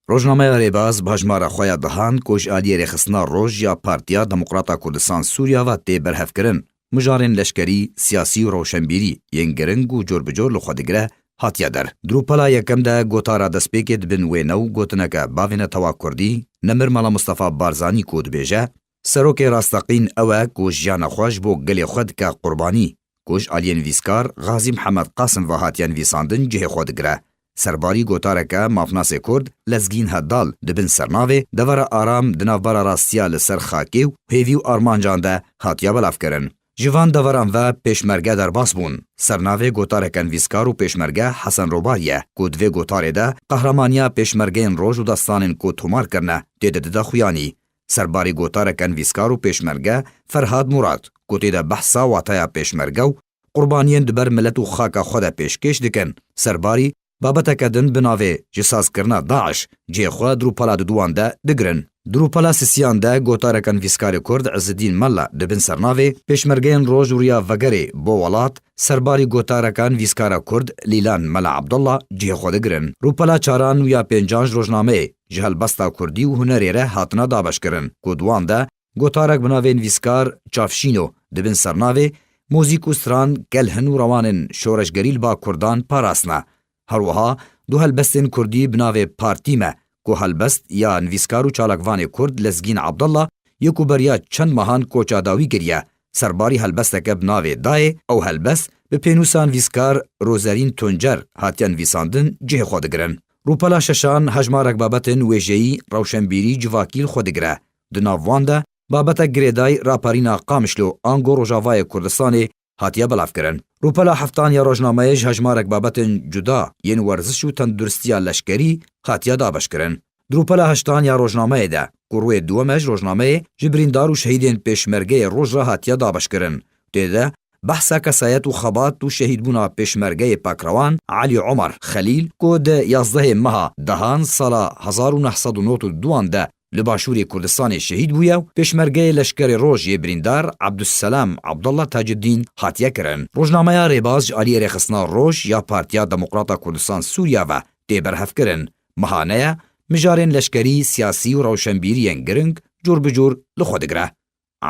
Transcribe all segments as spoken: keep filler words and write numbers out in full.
Rojnameya Rêbaz bi hejmara xwe ya dihan ku ji aliyê Rêxistina Roj ya Partiya Demokrata Kurdistan Sûriya ve tê berhevkirin, mijarên leşkerî, siyasî û rewşenbîrî yên giring û cor bi cor li xwe digire, hatiye der. Di rûpela yekem de gotara destpêkê di bin wêne û gotineke bavê netewa kurdî, Nemir Mela Mustafa Barzanî ku dibêje, Serokê rasteqîn ew e ku jiyana xwe ji bo gelê xwe dike qurbanî, ku ji aliyê nivîskar Xazî Mihemed Qasim ve hatiye nivîsandin cihê xwe digire. Serbarî gotareke mafnasê Kurd Lezgîn Heddal di bin sernavê Devera Aram di navbera rastiya li ser xakê û hêvî û armancan de hatiye belavkirin. Ji van deveran ve pêşmerge derbas bûn. Sernavê gotareke nivîskar û pêşmerge Hesen Robarî ye, ku di vê gotarê de qehramaniya pêşmergeyên roj û destanên ku tomar kirine tê de dide xuyanî. Serbarî gotareke nivîskar û pêşmerge Ferhad Murad, ku tê de behsa wataya pêşmerge û qurbaniyên di ber milet û xaka xwe de pêşkêş dikin. Serbarî babeteke din bi navê ji sazkirina DAIŞ cihê xwe di rûpela duduwan de digirin. Di rûpela sisiyan de gotareke nivîskarê Kurd Izidîn Mella di bin sernavê Pêşmergeyên Roj û Riya Vegerê bo welat, serbarî gotareke nivîskara Kurd Lîlan Mela Abdullah cihê xwe digirin. Rûpela çaran û ya pêncan ji rojnameyê ji helbesta Kurdî û hunerê re hatine dabeşkirin, ku di wan de gotarek bi navê nivîskar Çavşîno di bin sernavê Muzîk û stran, kelhin û rewanên şoreşgerî li ba Kurdan parastine. Her wiha du helbestên Kurdî bi navê Partî Me, ku helbest ya nivîskar û çalakvanê Kurd Lezgîn Abdullah yê ku beriya çend mehan koça dawî kiriye, serbarî helbesteke bi navê Dayê, ew helbest bi pênûsa nivîskar Rozerîn Tuncer hatiye nivîsandin cihê xwe digirin. Rûpela şeşan hejmarek babetên wêjeyî, rewşenbîrî, civakî li xwe digire. Di nav wan de babetek girêdayî raperîna Qamişlo ango Rojavayê Kurdistanê hatiye belavkirin. Rûpela heftan ya rojnameyê ji hejmarek babetên cuda yên werziş û tenduristiya leşkerî hatiye dabeşkirin. Di rûpela heştan ya rojnameyê de, ku rûyê duwem e ji rojnameyê ji birîndar û şehîdên pêşmergeyê roj re hatiye dabeşkirin, tê de behsa kesayet û xebat û şehîdbûna pêşmergeyê Pakrewan Elî Omer Xelîl, ku di yazdehê meha dehan sala hezar û neh sed û nod û duan de li Başûrê Kurdistanê şehîd bûye û pêşmergeyê Leşkerê Roj yê birîndar Abdusselam Abdullah Tacuddîn hatiye kirin. Rojnameya Rêbaz ji aliyê Rêxistina Roj ya Partiya Demokrata Kurdistan Sûriya ve tê berhevkirin. Mehane ye, mijarên leşkerî, siyasî û rewşenbîriyên giring cûr bi cûr li xwe digire.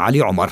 Elî Omer.